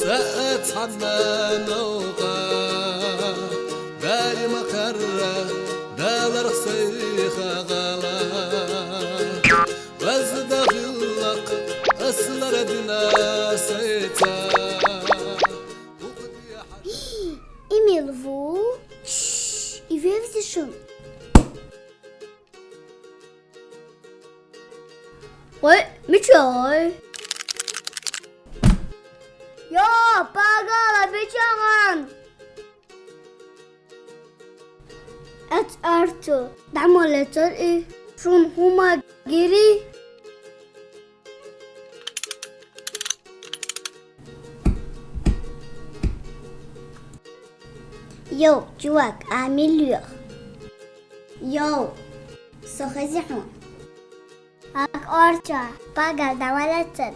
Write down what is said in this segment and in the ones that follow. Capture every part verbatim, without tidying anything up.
Бэцхьэмэ мыукъэ, бэлымэ кэрэ, бэлэрхъ сэхэгъэлэ. Бэзыдэгъылъэкъ, ыслэрэ дынэ сэцэ. Эмил ву? Шш, ивевзишъум. Ой, мычъой. Йо, пагала бичагъан. Эт арту, дамолетор и, шунхума гири. Йоу, чувак, амилюх. Йоу, сохазихун. Ак орча, пагал давалатсыр.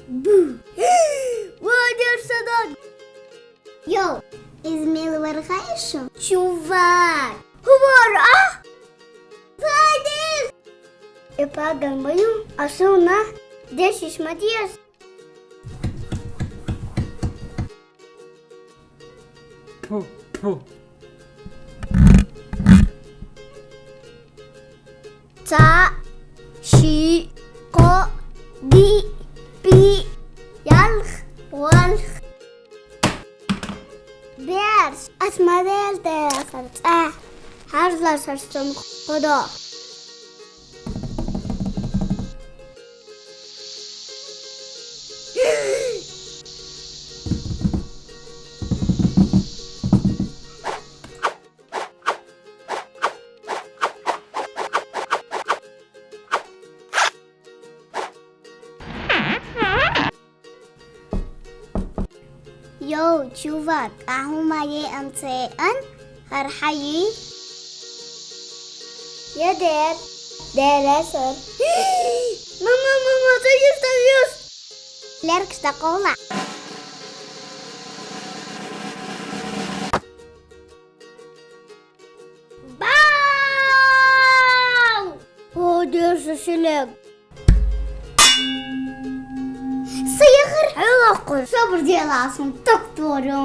Бу. Вадер садак. Йоу, измил вархайшу? Чувак. Хувар, а? Вадер. Эпагал мою, асуна, дешиш матиас. Тьфу, тьфу. Ца, ши, къо, ди, пи, ялх, уалх. Берш, ас модел дерасар цӀэ. Хьарзлар сарсым хъодо. Йоу, чувак, ахумае амцеэн хархьаи? Едер, дересер. Мама, мама, ты ешь, ты ешь. Лерк стакола. Бау! О, держи, Селек. Сыехэр хьылокъыр. Собр деласын, так творю.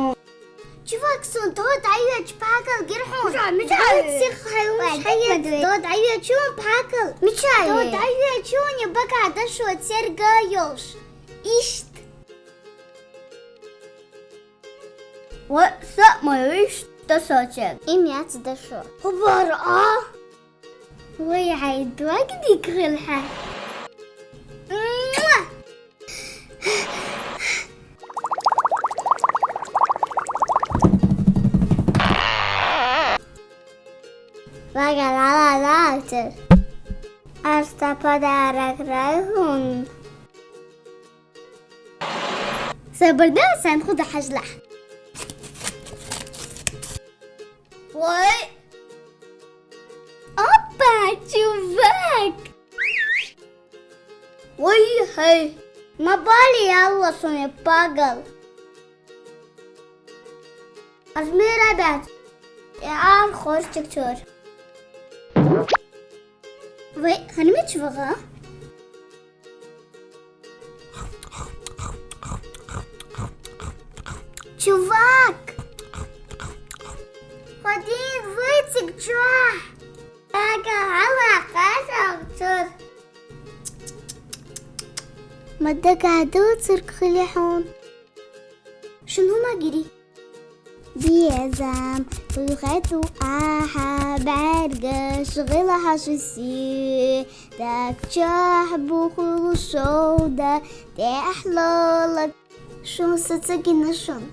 Чувак, сон, то даю чпакал гирхун. Мича, мича. Даю сих хайлун. Вай, шхайет, даю чун пакал. Мича. То даю чун бака дашо сергаёш. Ишт. О, са моиш тасочек. Имя цдашо. Хубар, а? Ой, ай, дуаг дикрил ха. Вага ла ла ла. Аста подарок райхун. Сабырда сан худа хажла. Ой. Опа, чувак. Ой, хей. Мабали ялла суне пагал. Размер опять. Я ар хостик чур. Вы ханмич вага? Чувак! Ходин вытик чуа! Ага, ала, касал, цур. Мадагадо цирк хилихон. Шуну магири? Биезам, туйхету аха, бәргеш, гыла хашуси, так чах бухулу шоуда, тәхлолак. Шун сацагина шун.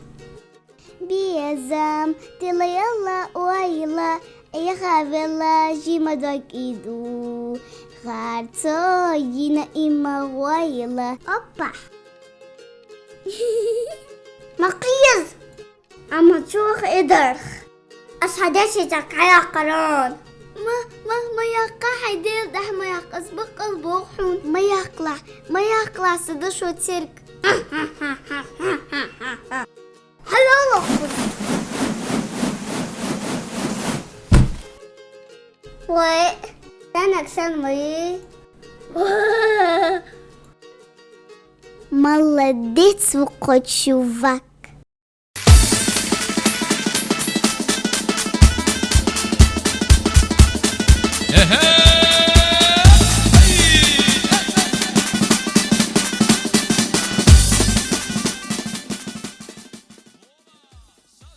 Биезам, тилаела уаила, яхавела жимадок иду, харцо йина има уаила. Опа! Макъиз! Ама чух идырх. Ас хадеши так хаяхъарон. Ма, ма, ма яхъа хайдел дах ма яхъа сбыкъал бохун. Ма яхъла, ма яхъла садашо цирк. Хьалалахъур. Ой, танак сан мый. Молодец, вуко чувак.